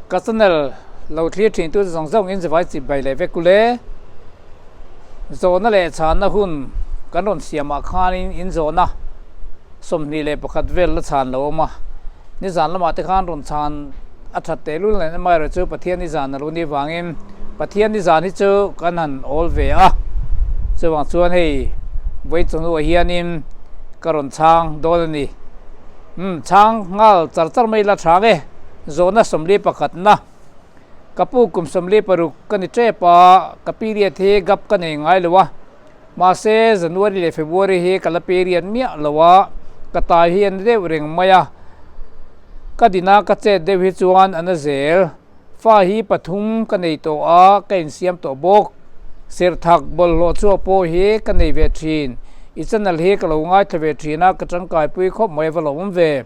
Ka channel lo thlir thin tu zawng zawng in zavai chip bai leh vek ule. Zawhna leh chhanna hun kan rawn siam ah khanin in zawhna 21 vel la chhan lo awm a. Nizan lamah te khan rawn chhan a that tehlul nen amaherawhchu Pathian nizan a lo nih vangin Pathian nizan hi chu kan han awl ve a. Chuvang chuan hei vawi chawhnuah hianin ka rawn chhang dawn a ni. Umm chhang nghal char char mai la tha nge zawhna 41na ka pu kum 46 ka ni tep a ka period hi gap ka nei ngai lo a mahse January leh February hi ka la period miah lo a ka tai hi a na deuh reng mai a ka dina ka chet deuh hi chuan a na zel. Fa hi pathum ka nei tawh a, ka insiam tawh bawk. Serthak bawlhhlawh chhuak pawh hi ka nei ve thin. I channel hi ka lo ngaithla ve thin a, ka tangkaipui khawp mai va lo awm ve.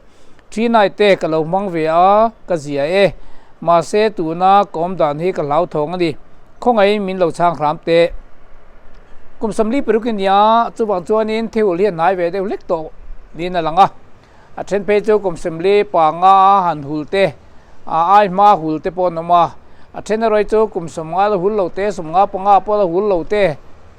Thinai te ka lo hmang ve a, ka zia e. Mahse tuna ka awm dan hi ka hlauthawng a ni. Khawngaihin min lo chhang hram teh. Kum 46 i nia, chuvang chuanin thil hi a hnai ve deuh hlek tawh niin a lang a. A then phei chu kum 45 a han hul te, a ai hma hul te pawh an awm a, a then erawh hi chu kum 50 la hul lo te, 55 pawh la hul lo te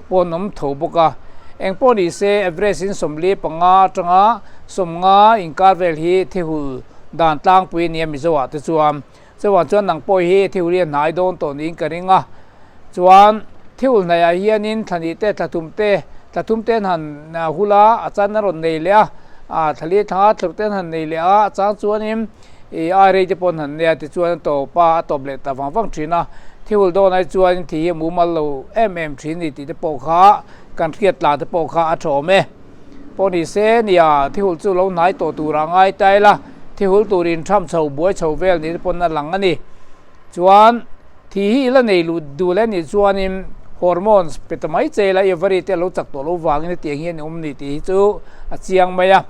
pawh an awm tho bawk a. Eng pawh ni se average in 45 atanga 50 inkar vel hi thihul dan tlangpui a nia Mizo ah te chuan. Chuvang chuan nang pawh hi thihul hi a hnai dawn tawh niin ka ring a, chuan thihul hnaiah hianin thlahnih te, thlathum te, thlathum te an han hul a, a chan a rawn nei leh a, ah thlali thla thluk te an han nei leh a, a chang chuanin ih ai rei te pawh an han nei a, tichuan a tawp a, a tawp leh ta vang vang thin a, thihul dawn ai chuan thi hi a mumal lo em em thin a ni tih te pawh kha kan hriat tlan te pawh kha a tha awm e. Pawh ni se nia, thihul chu lo hnai tawh turah ngai ta ila, thihul turin tham chho buai chho vel ni te pawn a lang a ni. Chuan, thi hi i la nei luh duh leh nih chuanin hormones pe ta mai che ila i ovary te a lo chak tawh lo vangin hetiang hian i awm ni tih hi chu a chiang mai a.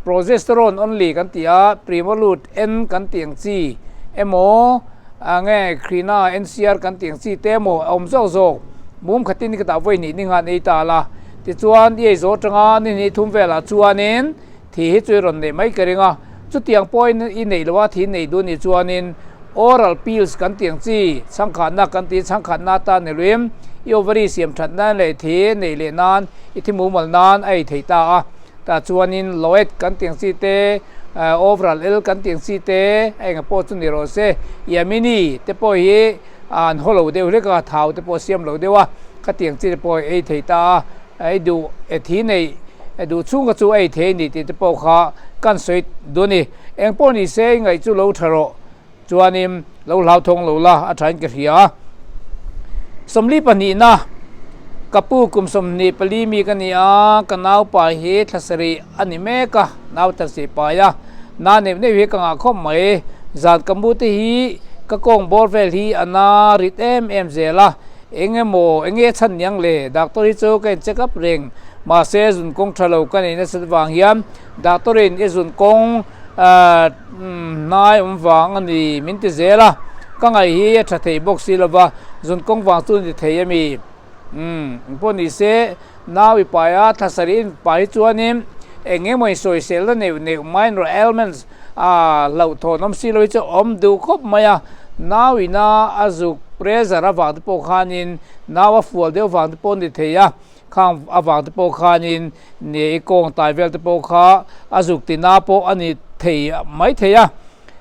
Progesterone only kan ti a, Primolut N kan tih ang chi emaw nge Crina NCR kan tih ang chi te emaw a awm zawk zawk. Mum khatin ka tah vawi hnih ni nghan ei ta la. Tichuan i ei zawh atanga ni hnih thum velah chuanin thi hi chu i rawn neih mai ka ring a. Chutiang pawhin i neih loh a, thi neih duh nih chuanin oral pills kan tih ang chi chhangkhatna kan tih chhangkhatna atan ni luim i ovary siam that nan leh thi neih leh nan i thi mumal nan a ei thei ta a. Tah chuanin Loet kan tih ang chi te, Overall L kan tih ang chi te, a enga pawh chu ni rawh se, Yamini te pawh hi an haw lo deuh hlek a, thau te pawh a siam lo deuh a, khatiang chi te pawh ei thei ta a, ei duh e thi nei duh chhung kha chu a ei thei a ni tih te pawh kha kan sawi duh a ni. Eng pawh ni se i ngaih chu lo tha rawh. Chuanin lo hlauthawng lo la a thain ka hria a. 42na, Ka pu kum 24 mi ka ni a, ka naupa hi thla sarih a ni mek a, nau thla sarih pai a, na neuh neuh hi ka ngah khawp mai. Zan ka mu te hi ka kawng bawr vel hi a na rit em em zel a, eng emaw eng nge chhan niang le, doctor hi chu ka in check up reng, mahse zun kawng tha lo ka nei nasat vang hian doctor in i zun kawng Hnai awm vang a ni min ti zel a, ka ngaih hi a tha thei bawk si lova, zun kawng vang chu ni thei a mi? Umm, engpawh ni se, nau i pai a, thla sarih in pai hi chuanin eng emaw in sawiselna neuh neuh minor ailments a hlauhthawn awm si lo hi chu awm duh khawp mai a, nau ina a zuk pressure avang te pawh khanin nau a fual deuh vang te pawh ni thei a. Khang avang te pawh khanin ni i kawng tai vel te pawh kha a zuk tina pawh a ni thei mai thei a.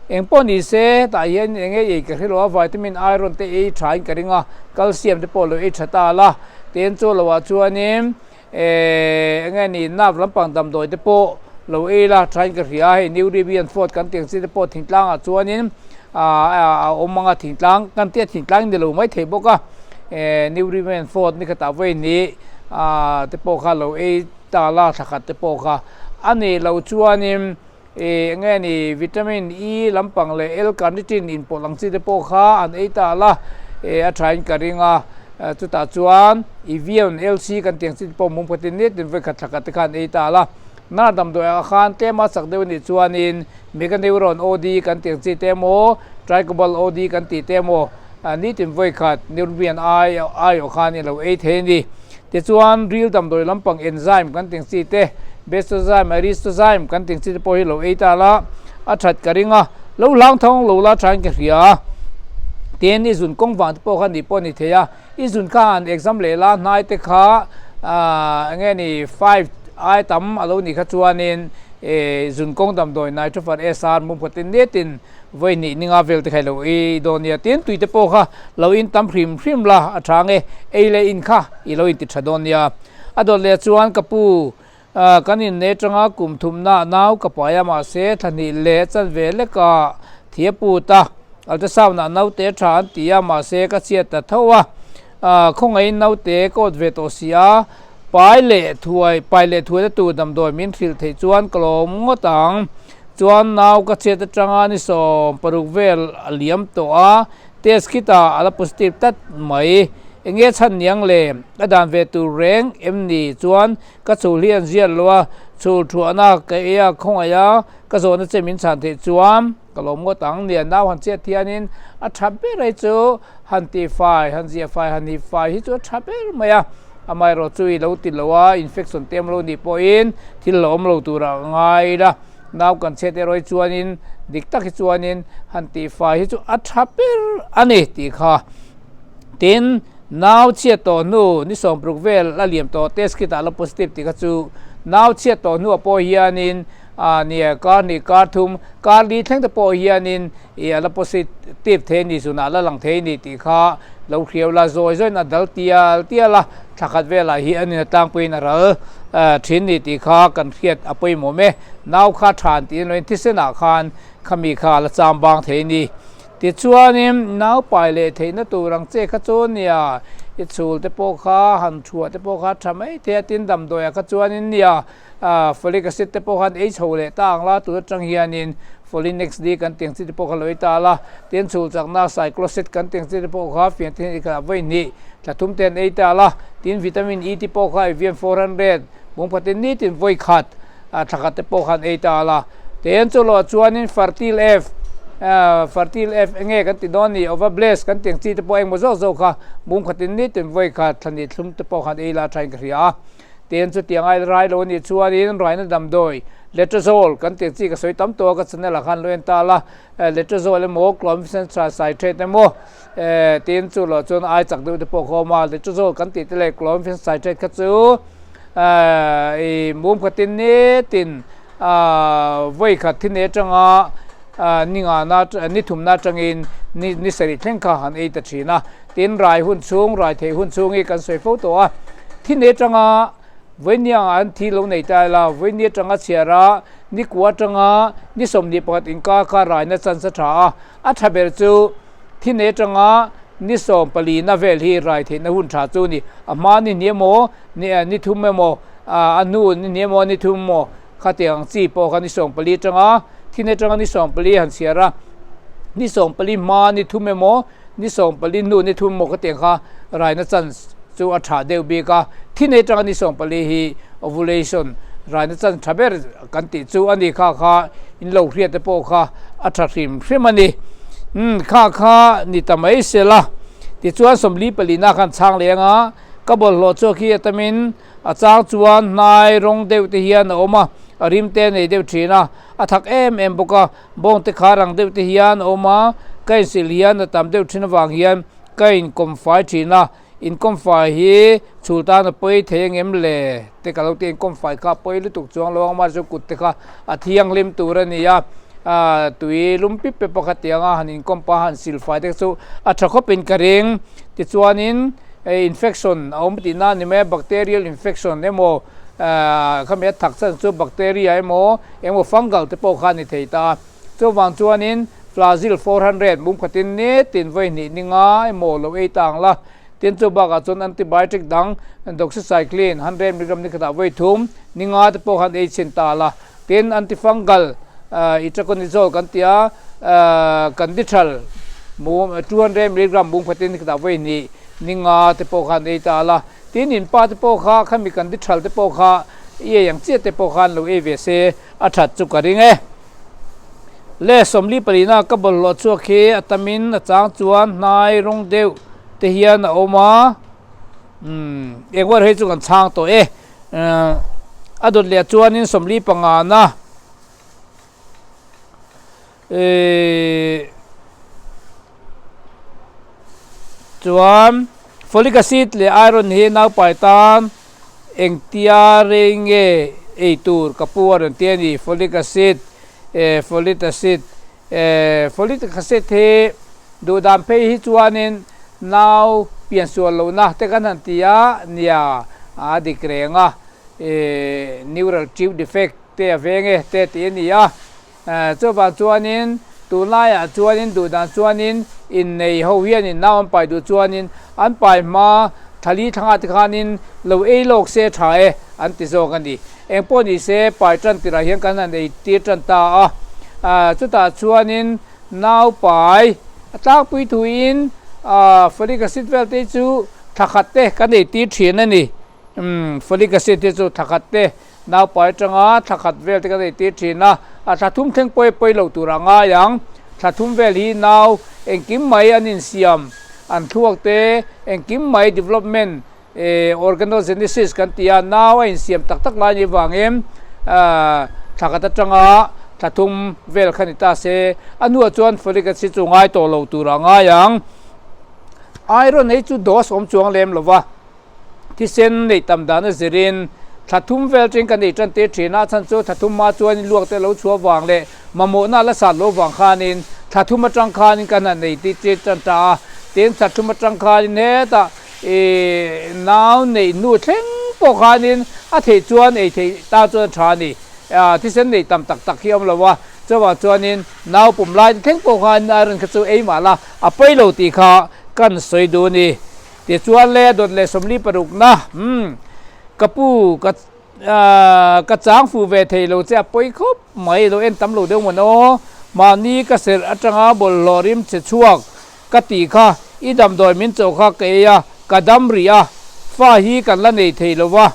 Eng pawh ni se tah hian eng nge ei ka hre lo a, vitamin iron te ei tha in ka ring a, calcium te pawh lo ei tha ta la. Ten chu lo ah chuanin eh eng nge ni nerve lampang damdawi te pawh lo ei la tha in ka hria a, hei Neurobion Forte kan tih ang chi te pawh thingtlang ah chuanin a awm ang a, thingtlang kan tia thingtlang ni lo mai thei bawk a. New Riven Fort ni khatah vawi hnih te pawh kha lo ei ta la thla khat te pawh kha a nih loh chuanin ih eng nge ni vitamin E lampang leh L-carnitine inpawlh ang chi te pawh kha an ei ta la ih a thain ka ring a, chutah chuan Evion LC kan tih ang chi te pawh mum khatin nitin vawi khat thla khat te kha an ei ta la, nar damdawi ah khan tlema chak deuh a nih chuanin Meganeuron OD kan tih ang chi te emaw Tricobalt OD kan tih te emaw Nitin vawi khat Neurobian ai aiawh khan i lo ei thei a ni. Tichuan, ril damdawi lampang enzyme kan tih ang chi te, Bestozyme, Aristozyme kan tih ang chi te pawh hi lo ei ta la, a that ka ring a. Lo hlang thawng lo la thain ka hria. Tin, i zun kawng vang te pawh kha nih pawh a ni thei a, i zun kha han exam leh la hnai te kha aah eng nge ni five ai tam a lo nih kha chuanin ih zun kawng damdawi nitrofer SR mumkhatin netin vawi hnih ninga vel te kha i lo ei dawn nia. Tin, tui te pawh kha lo in tam hrim hrim la a tha nge ei leh in kha i lo inti tha dawn nia. A dawt leh chuan ka pu Kan inneih atanga kum thumna nau ka pai a, mahse thla hnih leh chanve leka thi a put a, ultrasound ah naute tha an ti a, mahse ka chhiat ta tho a, khawngaihin naute ka awt ve tawh si a, pai leh thuai pai leh thuai na tur damdawi min hrilh theih chuan ka lawm ngawt ang, chuan nau ka chhiat atanga ni 60 vel a liam tawh a, Test kit ah a la positive tlat mai. Enge chhan niang le? A dan ve tur reng em ni? Chuan ka chhul hi an ziat lo a, chhul thuahna ka ei a, khawngaih a, ka zawhna che min chhan theih chuan ka lawm ngawt ang. Nia, nau han chiat hianin a tha ber ai chu han tihfai, han ziahfai, han hipfai hi chu a tha ber mai a. Amaherawh chu i lo ti lo a, infection te awm lo nih pawhin thil la awm lo turah a ngai la. Nau kan chhiat erawh hi chuanin dik tak hi chuanin han tihfai hi chu a tha ber a ni tih kha. Tin, nau chhiat tawh hnu ni 60 vel a liam tawh test kit ah la positive tih kha chu nau chhiat tawh hnuah pawh hianin ah nia kar hnih kar thum kar li thleng te pawh hianin ih a la positive thei a ni zunah la lang thei a ni tih kha lo hriau la zawi zawiin a dal tial tial a thla khat velah hianin a tlangpuiin a ral thin ni tih kha kan hriat a pawimawm e. Nau kha than tiin loin thisenah khan khami kha a la cham bang thei a ni. Tichuanin nau pai leh theihna tur ang che kha chu nia i chhul te pawh kha han thuah te pawh kha tha mai thei a tin damdawiah kha chuanin nia Folic acid te pawh khan ei chho leh ta ang la, tun atang hianin Folinex D kan tih ang chi te pawh kha lo ei ta la, tin chhul chakna Cycloset kan tih ang chi te pawh kha fian te hian ei khat vawi hnih thla thum te an ei ta la, tin vitamin E te pawh kha Evian 400 bungphatin nitin vawi khat thla khat te pawh khan ei ta la, tin chu loh chuanin Fertil F Fertil F enge kan ti dawn ni Ovabless kan tih ang chi te pawh engmaw zawk zawk kha bungphatin nitin vawi khat thla hnih thlum te pawh khan ei la thain ka hria a. Tin chutiang ai rai lo anih chuanin raina damdawi Letrozole kan tih chi ka sawi tam tawh a ka channel ah khan lo en ta la, Letrozole emaw Clomiphene citrate emaw tin chu loh chuan ai chak deuh te pawh kha awm a, Letrozole kan tih te leh Clomiphene citrate kha chu i mum khatin nitin vawi khat thi nei atanga ni ngana ni thumna atangin ni sarih thleng kha han ei ta thin a. Tin, rai hun chhung, rai theih hun chhung hi kan sawi fo tawh a. Thi nei atanga vawinia ah an thi lo nei ta ila, vawinia atanga chhiar a, ni kua atanga ni 21 inkar kha raina chance a tha a. A tha ber chu thi nei atanga ni 14 na vel hi rai theihna hun tha chu ni. A hma ni hnih emaw, ni thum emaw, a hnu ni hnih emaw, ni thum emaw khatiang ang chi pawh kha ni 14 atanga thi nei atanga ni 14 han chhiar a, ni 14 hma ni thum emaw, Ni 14 hnu ni thum maw ka tiang kha raina chance chu a tha deuh bik a, thi nei atanga ni 14 hi ovulation raina chance tha ber kan tih chu a ni kha kha in lo hriat te pawh kha a tha hrim hrim a ni. Umm kha kha ni ta mai sela tichuan 44 na khan chhang leng a, ka bawlhhlawh chhuak hi a tamin A chang chuan hnai rawng deuh te hian a awm a, a rim te a nei deuh thin a, a thak em em bawk a, bawng te khar ang deuh te hian a awm a, ka insil hian a tam deuh thin avang hian ka inkawm fai thin a, inkawm fai hi chhul tan a pawi thei ang em le te ka lo ti a, inkawm fai kha a pawi lutuk chuang lo ang mahse kut te kha a thianghlim tur a ni a, tui lum pip pep pakhat tiang a han inkawm pah a han sil fai te chu a tha khawpin ka ring, tichuanin. Hei infection a awm tihna a ni mai a, bacterial infection emaw khami a thak chhan chu bacteria emaw engemaw fungal te pawh kha a ni thei ta a. Chuvang chuanin Flagyl 400 mum khatin nitin vawi hnih ni nga emaw lo ei ta ang la. Tin chu bakah chuan antibiotic dang doxycycline 100 milligram ni khatah vawi thum ni nga te pawh khan ei chhin ta la. Tin antifungal itraconazole kan ti a, Canditral mum 200 milligram mum khatin khitah vawi hnih ni nga te pawh khan ei ta la. Tin in pa te pawh kha khami Canditral te pawh kha i ei ang chiah te pawh khan lo ei ve se a that chu ka ring e. Le 44 na ka bawlhhlawh chhuak hi a tamin a chang chuan hnai rawng deuh te hian a awm a, umm engvawr hei chu kan chhang tawh e. A dawt leh chuanin 45 na Chuan folic acid leh iron hi naupai tan engtia rei nge ei tur ka pu a rawn ti a ni. Folic acid, folic acid, folic acid hi duh dan phei hi chuanin nau piansual lohna te kan han ti a, nia a dik reng a, neural tube defect te a veng e te tih a ni a. Chuvang chuanin tunlaiah chuanin duh dan chuanin innei ho hianin nau an pai duh chuanin an pai hma thali thlangah te khanin lo ei lawk se tha e an ti zawk a ni. Eng pawh ni se pai tan tirah hian kan han ei tir tan ta a, chutah chuanin nau pai a tlangpui thuin folic acid vel te chu thla khat te kan ei tir thin a ni. Umm folic acid hi chu thla khat te Naupai atanga thla khat vel te kan ei tir thin a, a thla thum thleng pawi pawi lo tur a ngai ang. Thla thum vel hi nau engkim mai an insiam, an thluak te engkim mai development eh organogenesis kan ti a, nau a insiam tak tak lai ni vangin thla khat atanga thla thum vel kha ni ta se, a hnuah chuan folic acid chu ngai tawh lo tur a ngai ang. Iron ei chu dose awm chuang lem lo va. Thisen neih tam dan a zirin thla thum vel teng kan ei tan tir thin a, a chhan chu thla thum hma chuanin luak te lo chhuah vang leh mamawhna la sat loh vang khanin thla thum atang khanin kan han ei tir tir tan ta a, tin thla thum atang khanin hetah ih nau neih hnu thleng pawh khanin a theih chuan ei theih tan chuan a tha a ni. Thisen neih tam tak tak hi a awm lo a, chuvang chuanin nau pum lai te thleng pawh khanin iron kha chu ei mah la a pawi lo tih kha kan sawi duh a ni. Tichuan le dawt leh 46 na, umm, ka pu, ka, ka chang fuh ve thei lo che a pawi khawp mai, lo en tam lo deuh mawn aw, mahni ka serh atanga bawlhhlawh rim che chhuak ka tih kha, i damdawi min chawh kha ka ei a, ka dam rih a, fa hi kan la nei thei lo va,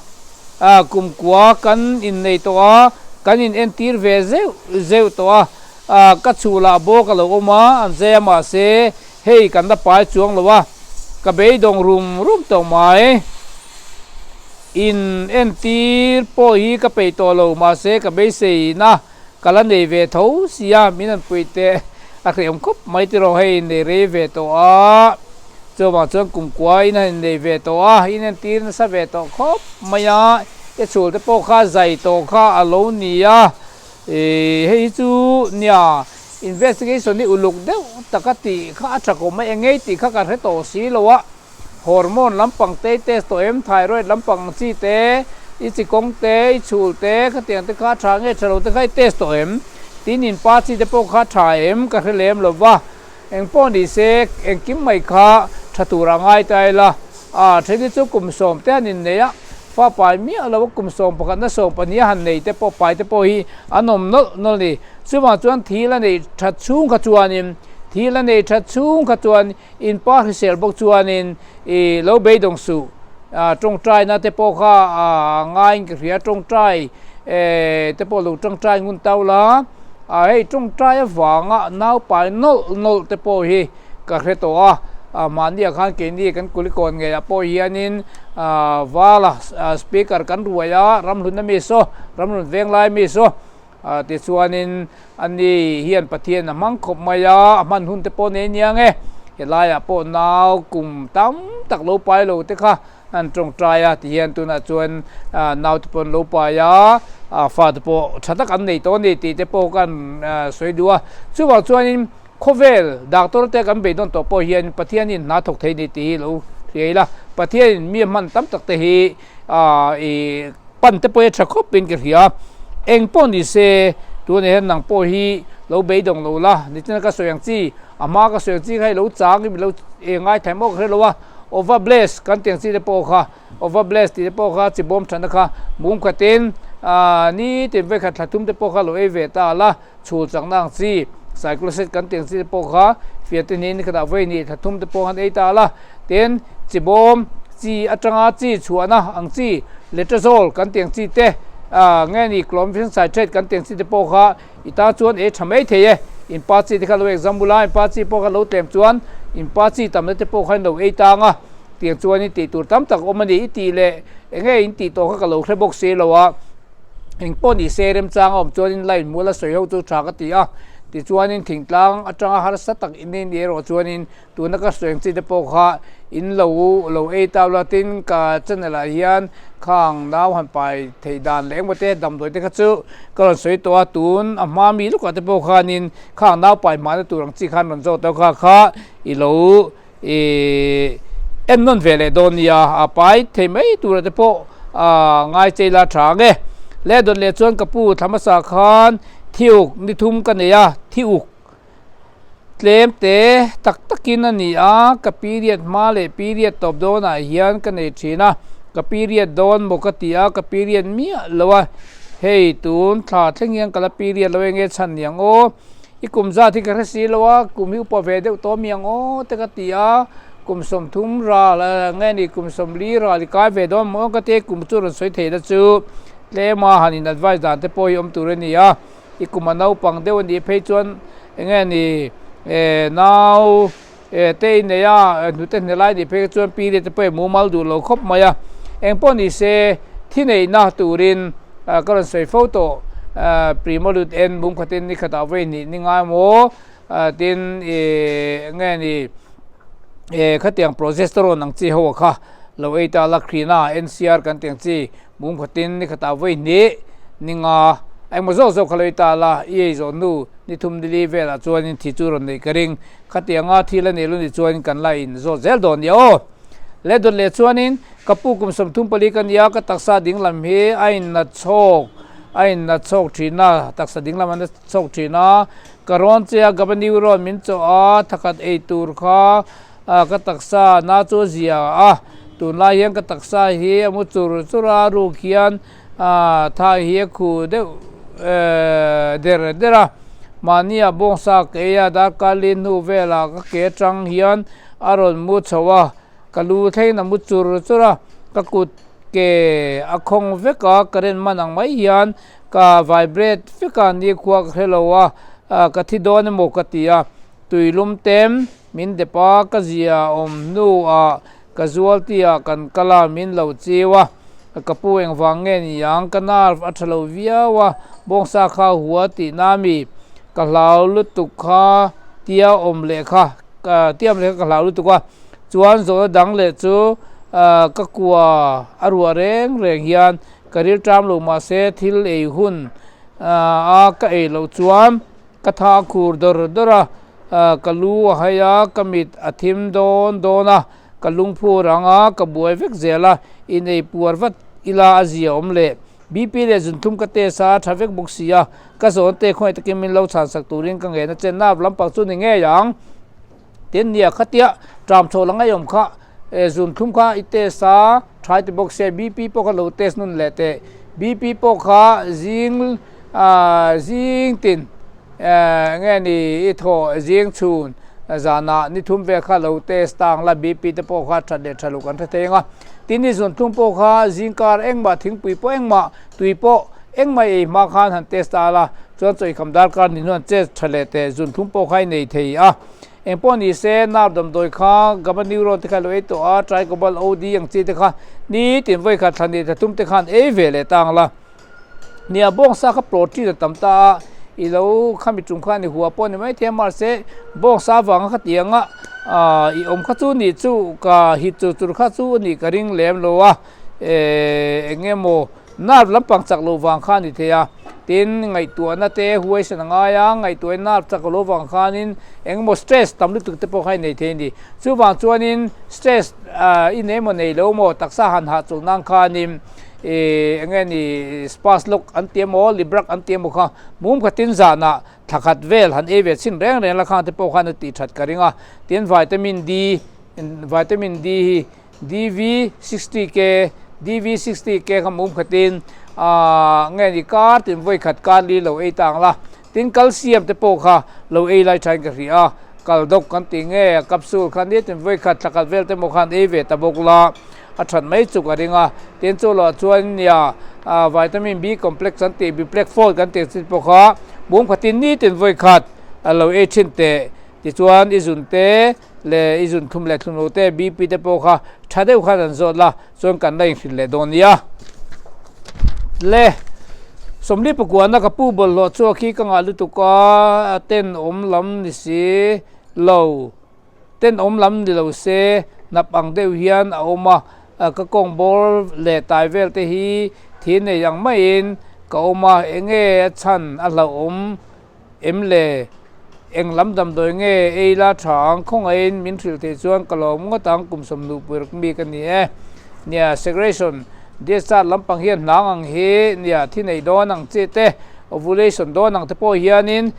kumkua kan innei tawh a, kan in entir ve zeuh zeuh tawh a, ka chhulah bawk a lo awm a, an zai a mahse hei kan la pai chuang lo a. Ka beidawng rum rum tawh mai. In entir pawh hi ka peih tawh lo, mahse ka beiseina ka la nei ve tho sia, min an puih teh a hrehawm khawp mai tiraw hei in nei rei ve tawh a, chuvang chuan kumkua in han innei ve tawh a, in entir nasa ve tawh khawp mai a, i chhul te pawh kha zai tawh kha a lo ni a. Hei hi chu nia investigation hi uluk deuh taka tih kha a tha kawm a, eng ngei tih kha ka hre tawh si lo a, hormone lampang te i test tawh em, thyroid lampang ang chi te, i chi kawng te, i chhul te, khatiang te kha a tha nge tha lo te kha i test tawh em, tin in pa chi te pawh kha a tha em ka hre lem lo va, eng pawh ni se engkim mai kha tha tur a ngai ta ila, a then hi chu kum sawm te an innei a, Fa pai miah lo a kum 11 na 12 a han nei te pawh pai te pawh hi an awm nawlh nawlh a ni. Chuvang chuan thil a neih that chhung kha chuanin thil a neih that chhung kha chuan in pa hrisel bawk chuanin ih lo beidawng suh. Ah tawngtaina te pawh kha ah ngaiin ka hria tawngtai eh te pawh lo tawngtai ngun tau la ah hei tawngtai avanga nau pai nawlh nawlh te pawh hi Ka hre tawh a, mahniah khan keini kan Kulikawn ngeiah pawh hianin vala speaker kan ruai a, ramhlun ami saw, ramhlun venglai ami saw tichuanin ani hian Pathian a hmang khawp mai a, a hman hun te pawh nei aniang e, helaiah pawh nau kum tam tak lo pai lo te kha an tawngtai a tihian tunah chuan nau te pawh an lo pai a, fa te pawh tha tak an nei tawh a ni tih te pawh kan sawi duh a, chuvang chuanin. Khawvel doctor te kan beidawn tawh pawh hian Pathianin hna thawk thei ni tih hi lo hria ila, Pathianin mi a hman tam tak te hi i pan te pawh hi a tha khawp in ka hria. Eng pawh ni se tunah hian nang pawh hi lo beidawng lo la, nichina ka sawi ang chi, a hma ka sawi ang chi kha hi lo chang in lo ngaithla maw ka hre lo a, Ova bless kan tih ang chi te pawh kha Over bless tih te pawh kha chi bawm thatna kha mum khatin nitin vekhat thla thum te pawh kha lo ei ve ta la, chhul chakna ang chi cycloset kan tih ang chi te pawh kha fiah te hnin khatah vawi hnih thla thum te pawh khan ei ta la, tin chi bawm chi atanga chi chhuahna ang chi letrozole kan tih ang chi te nge ni clomiphene citrate kan tih ang chi te pawh kha i ta chuan ei tha mai thei e, in pa chi te kha lo exam bula in pa chi pawh kha lo tlem chuan in pa chi tamna te pawh kha in lo ei tang a. Tiang chuan in tih tur tam tak awm a ni i tih leh eng nge in tih tawh kha ka lo hre bawk si lo a, eng pawh ni se remchang a awm chuan in line mual a sawi ho chu tha ka ti a. Tichuanin thingtlang atanga harsa tak in nei ni erawh chuanin tuna ka sawi ang chi te pawh kha in lo lo ei tau la tin ka channel ah hian khang nau han pai theih dan leh engmaw te damdawi te kha chu ka rawn sawi tawh a tun a hma mi lukah te pawh khanin khang nau pai hmahna tur ang chi khan rawn zawk tawh kha kha i lo Ih en nawn ve leh dawn nia, a pai thei mai tura te pawh ngai chei la tha ang e. Le dawt leh chuan ka pu thla hmasa khan thiuk ni thum ka nei a, thiuk tlem te tak takin a ni a, ka period hma leh period tawp dawnah hian ka nei thin a, ka period dawn maw ka ti a, ka period miah lo a, hei tun thla thleng hian ka la period lo eng nge chhan niang aw. I kum zat hi ka hre si lo a, kum hi upa ve deuh tawh mi ang aw te ka ti a, kum 30 ral nge ni kum 40 ral i kai ve dawn maw ka ti a, kum chu rawn sawi thei la chu tlem a han in advice dan te pawh hi awm tur a ni a, i kum a naupang deuh a nih phei chuan enge ni nau te i nei a, hnute hne lai nih phei chuan pi te pawh i mumal duh lo khawp mai a, engpawh ni se thi neihna turin ka rawn sawi fo tawh Primolut en mumkhatin ni khatah vawi hnih ni ngai maw tin eng nge ni khatiang progesterone ang chi ho kha lo ei ta la Crina NCR kan tih ang chi mumkhatin ni khatah vawi hnih ni nga engmaw zawk zawk kha lo ei ta la i ei zawh hnu ni thum ni li velah chuanin thi chu rawn neih ka ring. Khatianga thil a nih lo ni chuan kan la in zawt zel dawn nia aw. Le dawt leh chuanin ka pu kum 34 ka nia ka taksa dinglam hi a in na chhawk a in na chhawk thin a taksa dinglam a na chhawk thin a ka rawn che a gaba neuron min chawh a thakhat ei tur kha ka taksa na chu a zia a tunlai hian ka taksa hi a mu chur chur a ruk hian Tha hi a khu deuh der der a, mahnia bawngsa ka ei a, darkar li hnu velah ka ke atang hian a rawn mu chho a, ka lu thlengin a mu chur chur a, ka kut ke a khawng vek a, current man ang mai hian ka vibrate vek a, nikhua ka hre lo a, ka thi dawn emaw ka ti a, tuilum tem min dep a, ka zia awm hnuah Ka zual tihah kan kal a, min lo chiu a, ka pu engvang nge ni ang, ka nerve a tha lo viau a, bawngsa kha hua tihna mi, ka hlau lutuk kha tia awm leh kha, tia awm leh kha ka hlau lutuk a, chuan zawhna dang leh chu ka kua a ruah reng reng hian ka rilṭam lo mahse thil ei hun a ka ei loh chuan Ka tha khur dawr dawr a, ka lu a hai a, ka mit a thim dawn dawn a, ka lungphu rang a, ka buai vek zel a, inei puar vat ila a zia awm leh. BP leh zunthum ka test a, tha vek bawk si a, ka zawn te khawngaih takin min lo chhan sak turin ka ngen a chen na lampang chu ni ngei ang. Tin nia khatia ṭam chho la ngaiawm kha zunthum kha i test a, tha i ti bawk sia, BP pawh kha lo test nun leh teh. BP pawh kha zing zing tin nge ni i thawh zing chhun zanah ni thum vel kha lo test ta ang la, BP te pawh kha that leh tha loh kan hre thei ang a. Tin ni zunthum pawh kha zingkar engmah thingpui pawh engmah tui pawh engmah ei hma khan han test ta la, chuan chawihkham darkar ni hnuan chet tha leh teh zunthum pawh kha i nei thei a. Engpawh ni se, nerve damdawi kha GABA neuron te kha lo ei tawh a, Tricobalt OD ang chi te kha nitin vawikhat thla ni thla thum te khan ei ve leh ta ang la. Nia bawngsa kha protein a tam ta a, i lo khami tum kha ni hua pawh ni maithei a, mahse bawngsa avanga khatianga i awm kha chu nih chu ka hit chur chur kha chu a nih ka ring lem lo a, eng emaw nerve lampang chak loh vang kha a ni thei a, tin ngaihtuahna te huaisan a ngai a, ngaihtuahna nerve chak loh vang khanin eng emaw stress tam lutuk te pawh kha i nei thei a ni. Chuvang chuanin stress i nei emaw nei lo emaw taksa han hahchawlh nan khanin Ih eng nge ni Spaslok an ti emaw Librak an ti emaw kha mum khatin zanah thla khat vel han ei ve chhin reng reng la khang te pawh khan a tih that ka ring a. Tin vitamin D vitamin D hi DV 60 K DV 60 K kha mum khatin ah nge ni kar tin vawi khat kar li lo ei ta ang la. Tin calcium te pawh kha lo ei lai thain ka hria a, kal dawk kan tih nge a capsule kha nitin vawi khat thla khat vel te maw khan ei ve ta bawk la a that mai chu ka ring a. Tin chu loh chuan nia vitamin B complex kan tih Biplec four kan tih chi pawh kha bum khatin nitin vawi khat a lo ei thin teh tichuan i zun te leh i zun thlum leh thlum lo te BP te pawh kha tha deuh khan an zawt la chuan kan la inhrilh leh dawn nia. Le. Sawmli pakuana ka pu bawlhhlawh chhuak hi ka ngah lutuk a, tenawm lam ni si lo, tenawm lam ni lo se hnap ang deuh hian a awm a, ka kawng bawr leh tai vel te hi thi nei ang maiin ka awm a, enge a chhan a hlauhawm em le? Eng lam damdawi nge ei la tha ang? Khawngaihin min hrilh theih chuan ka lawm ngawt ang, kum sawmhnuh pui mi ka ni e. Nia, segregation discharge lampang hian hnang ang hi nia thi nei dawn ang chi te, ovulation dawn ang te pawh hianin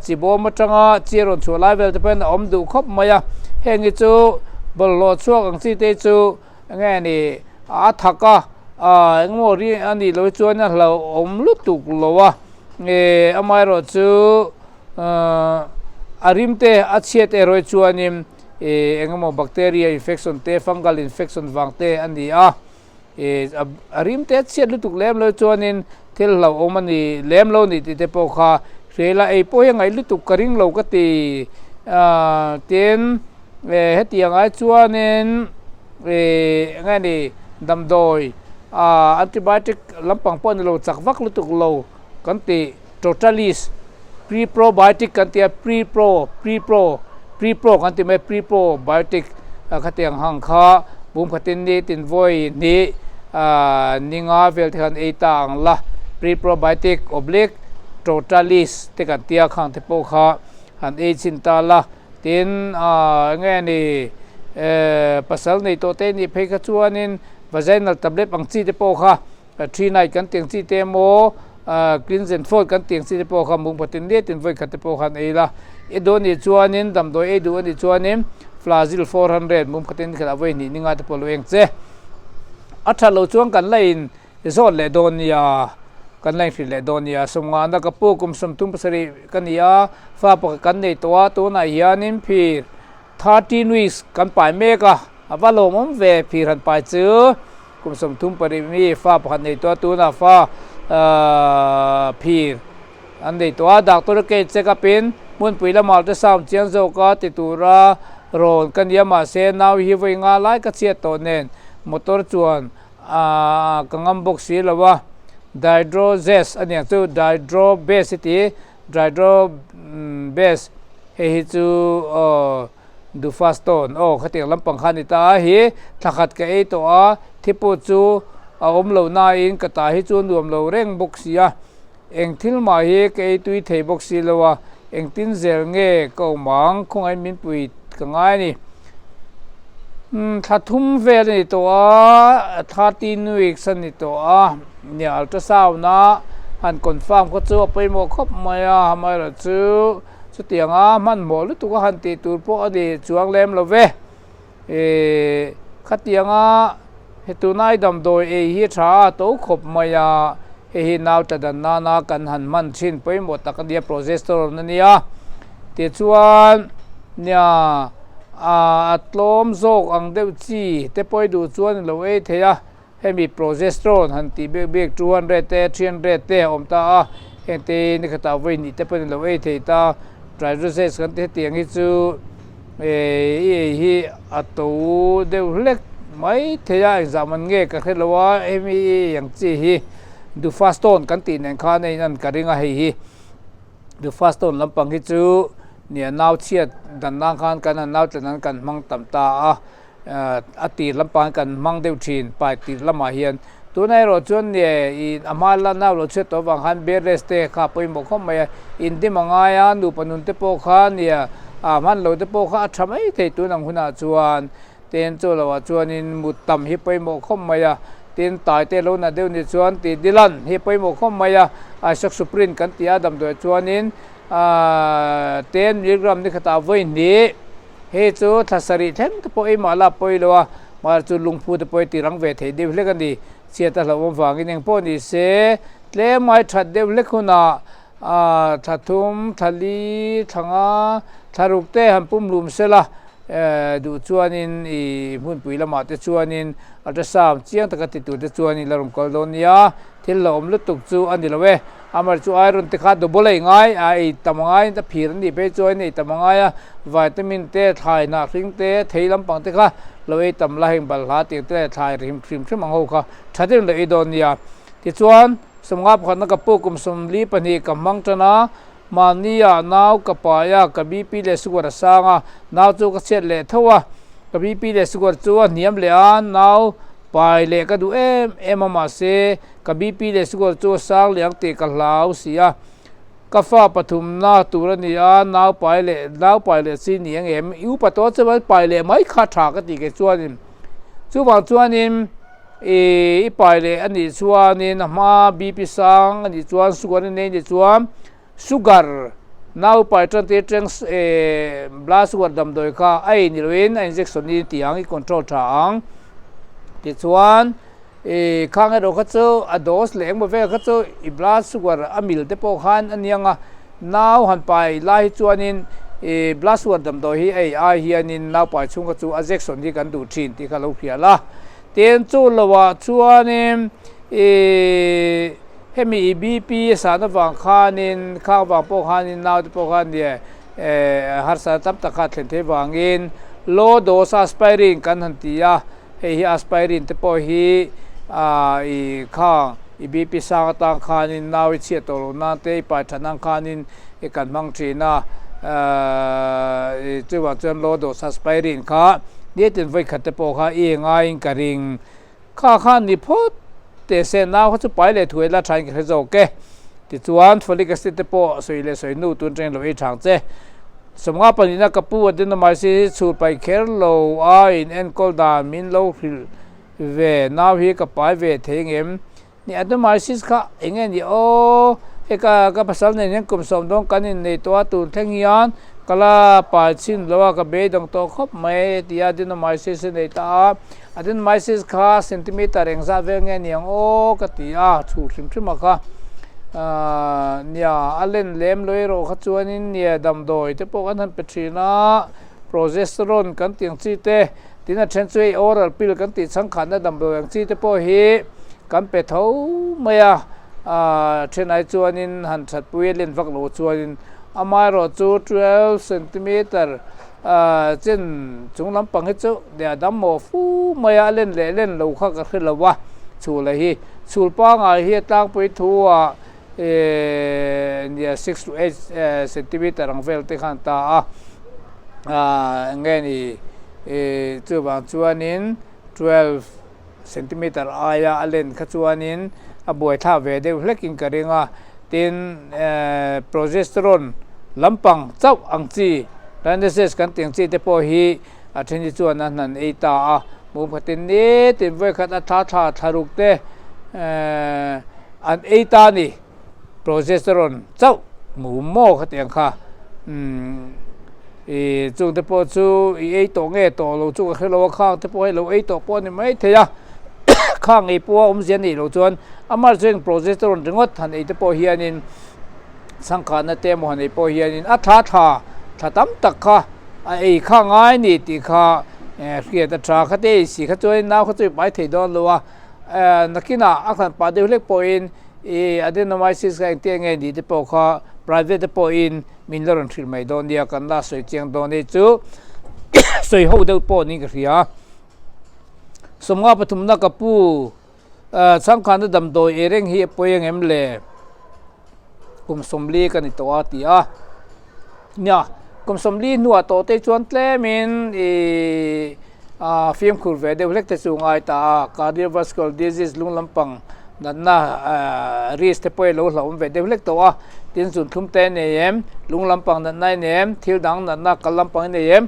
chi bawm atanga chi a rawn chhuah lai vel te pawhin a awm duh khawp mai a. Heng hi chu bawlhhlawh chhuak ang chi te chu enge ni a thak a, engemaw ri a nih loh hi chuan a hlauhawm lutuk lo a. Nge amaherawhchu a rim te a chhiat erawh hi chuanin ih engemaw bacteria infection te fungal infection vang te a ni a, ih a rim te a chhiat lutuk lem lo chuanin thil hlauhawm a ni lem lo ni tih te pawh kha hriaila ei pawh hi a ngaih lutuk ka ring lo ka ti tin hetiang ai chuanin ih enge ni damdawi ah antibiotic lampang pawh a ni lo chak vak lutuk lo kan ti totalis pre-probiotic kan ti a pre-pro pre-pro pre-pro kan ti mai pre-probiotic khatiang hang kha bum khatin ni tin vawi hnih ah ninga vel te khan ei ta ang la pre-probiotic oblique totalis te kan tia khang te pawh kha han ei chhin ta la. Tin, enge ni pasal nei tawh te nih phei kha chuanin vaginal tablet ang chi te pawh kha three night kan tih ang chi te emaw cleanse and fold kan tih ang chi te pawh kha mung phatin liat in vawi khat te pawh khan ei la. I duh anih chuanin damdawi ei duh anih chuanin Flagyl 400 mung phatin khat ah vawi hnih ninga te pawh lo eng che. A that loh chuan kan la in I zawt leh dawn nia, kan la inhrilh leh dawn nia. Sawmngahna ka pu kum 37 ka ni a, fa pakhat kan nei tawh a, tunah hianin phir 13 weeks kan pai mek a, a va lawmawm ve phir han pai chu. Kum 38 mi fa pakhat nei tawh a, tunah fa phir an nei tawh a, doctor case check up in hmunpui lamah ultrasound chiang zawk a ti tura rawn ka nia mahse nau hi vawi nga lai ka chhiat tawh nen motor chuan Aaa ka ngam bawk si lo a, Dydrozest a niang chu Dydrobest i ti, Dydrobest hei hi chu aw Duphaston aw khatiang lampang kha a ni ta a hi thla khat ka ei tawh a, thi pawh chu a awm lo nain ka ta hi chu a nuam lo reng bawk si a, eng thil mah hi ka ei tui thei bawk si lo a, engtin zel nge ka awm ang khawngaih min pui ka ngai a ni. Thla thum vel a ni tawh a, 13 weeks a ni tawh a, nia ultrasound a han confirm kha chu a pawimawh khawp mai a, amaherawhchu chutianga hmanhmawh lutuk a han tih tur pawh a ni chuang lem lo ve. Ihh khatianga he tunai damdawi ei hi tha a to khawp mai a, hei hi nau tla dan nana kan han hman thin pawimawh tak a nia progesterone a nia tichuan nia a tlawm zawk ang deuh chi te pawh i duh chuan i lo ei thei a. Hemi progesterone han tih bik bik 200 te 300 te a awm ta a, heng te ni khatah vawi hnih te pawhin a lo ei thei ta. Tridosage kan ti hetiang hi chu eh i ei hi a to deuh hlek mai thei a, engzah man nge ka hre lo a, hemi i ei ang chi hi Duphaston kan tih nen khan a in an ka ring a hei hi. Duphaston lampang hi chu nia nau chhiat dan nan khan kan han nau tlan an kan hmang tam ta a. A tir lampang kan hmang deuh thin pai tir lamah hian tunah erawh chuan nge ih a hma la nau lo chhiat tawh avang khan bed rest te kha a pawimawh khawp mai a indim a ngai a nupa nun te pawh kha nia a hman lo te pawh kha a tha mai thei tun ang hunah chuan tin chu lohah chuanin mut tam hi pawimawh khawp mai a tin tai te lo na deuh ni chuan tih dilan hi pawimawh khawp mai a isoxsuprine kan tih a damdawiah chuanin ahh 10 milligram ni khatah vawi hnih. Hei chu thla sarih thleng te pawh eimah la pawi lo a, mahse chu lungphu te pawh hi tirang ve thei deuh hlek a ni. Chhiat a hlauhawm vangin eng pawh ni se, tlem ai that deuh hlek hunah thla thum, thla li, thla nga, thla ruk te han pum hlum se la, duh chuanin i hmunpui lamah te chuanin ultrasound chiang taka ti tur te chuanin la rawn kal dawn nia. Thil la awm lutuk chu a ni lo e. Amar chu iron te kha double a i ngai a, ei tam a ngai a phir a nih phei chuan ei tam a ngai a, vitamin te, thlai hnah hring te, thei lampang te kha lo ei tam la heng balhla tih te leh thlai hrim hrim ang ho kha tha deuhin lo ei dawn nia. Tichuan Sawmnga pakhatna ka pu kum 42 ka hmang tan a, mahnia nau ka pai a, ka BP leh sugar a sang a, nau chu ka chhiat leh tho a, ka BP leh sugar chu a hniam leh a, nau pai leh ka duh em em a mahse ka BP leh sugar chu a sang leh ang tih ka hlau si a, ka fa pathumna tur a ni a, nau pai leh nau pai leh chi ni ang em? I upa tawh chuan pai leh mai kha tha ka ti kei chuanin chuvang chuanin. I pai leh a nih chuanin a hma BP sang a nih chuan sugar a nei a nih chuan sugar nau pai tan te atang blood sugar damdawi kha a ei ni loin a injection hi ti ang i control tha ang tichuan ih khang erawh kha chu a dose leh engmaw vel kha chu i blood sugar a mil te pawh khan a niang a nau han pai lai hi chuanin ih blood sugar damdawi hi a ei ai hianin nau pai chhung kha chu a jection hi kan duh thin tih kha lo hrial a. Tin chu lovah chuanin ih hemi i BP a san avang khanin khang vang pawh khanin naute pawh khan nia eh harsatna tam tak kha a thlen theih vangin low dose aspirin kan han ti a, hei hi aspirin te pawh hi ah ih khang i BP sang atang khanin nau i chhiat tawh loh nan te i pai that nan khanin i kan hmang thin a, chuvang chuan low dose aspirin kha nitin vawi khat te pawh kha i ngaiin ka ring kha khan ni phawt teh se nau kha chu pai leh thuai la thain ka hre zawk e tichuan folic acid te pawh sawi leh sawi nu tun atangin lo ei thang che sawmnga pahnihna ka pu adenomyces hi chhur pai kher lo a in enkawl dan min lo hrilh ve nau hi ka pai ve thei ngem Ni Adomaisis kha eng nge ni aw, hei ka ka pasal nen hian kum 10 dawn kan innei tawh a, tun thleng hian ka la pai chhin lo a, ka beidawng tawh khawp mai ti a Adenomysis a nei ta a, Adenomysis kha centimeter engzat vel nge ni ang aw ka ti a, chhur hrim hrim a kha nia a len lem lo erawh kha chuanin nia damdawi te pawh kan han pe thin a, progesterone kan tih ang chi te. Tin a then chu hei oral pill kan tih chhangkhatna damdawi ang chi te pawh hi kan pe tho mai a, aah thenai chuanin han thatpui a len vak loh chuanin amaherawh chu 12 centimeter aah chen chung lampang hi chu leh a dam mawh fu mai a, a len leh len lo kha ka hre lo a, chhul a hi chhul pangai hi a tlangpui thu ah eehh nia 6 to 8 centimeter ang vel te khan ta a aah eng nge ni ih chuvang chuanin 12 centimeter aia a len kha chuanin a buaithlak ve deuh hlekin ka ring a tin ehh progesterone lampang chauh ang chi dialysis kan tih ang chi te pawh hi a then hi chuan a hnan ei ta a mum khatin nitin vawikhat a thla thla thla ruk te ehh an ei ta a ni progesterone chauh mum maw khatiang kha umm ih chung te pawh chu i ei tawh nge tawh lo chu ka hre lo a khang te pawh hei lo ei tawh pawh a ni maithei a khang ei pawh a awmzia a nih loh chuan amah chuan progesterone ringawt han ei te pawh hianin Chhangkhatna te emaw han ei pawh hianin a thla thla thla tam tak kha a ei kha ngai ni tih kha hriat a tha kha te ei si kha chuanin nau kha chu i pai thei dawn lo a, nakinah a khan pah deuh hlek pawhin i adenomyces kha engtiang nge ni te pawh kha private te pawhin min la rawn hrilh mai dawn nia kan la sawi chiang dawn hei chu sawi ho deuh pawh niin ka hria. 50 pathumna ka pu Chhangkhanna damdawi ei reng hi a pawi ang em le? Kum 40 ka ni tawh a ti a. Nia, kum 40 hnuah tawh te chuan tlemin ih fimkhur ve deuh hlek te chu ngai ta a. Cardiovascular disease lung lampang natna risk te pawh hi lo hlauhawm ve deuh hlek tawh a. Tin zunthlum te a nei em? Lung lampang natna a nei em? Thil dang natna kal lampang a nei em?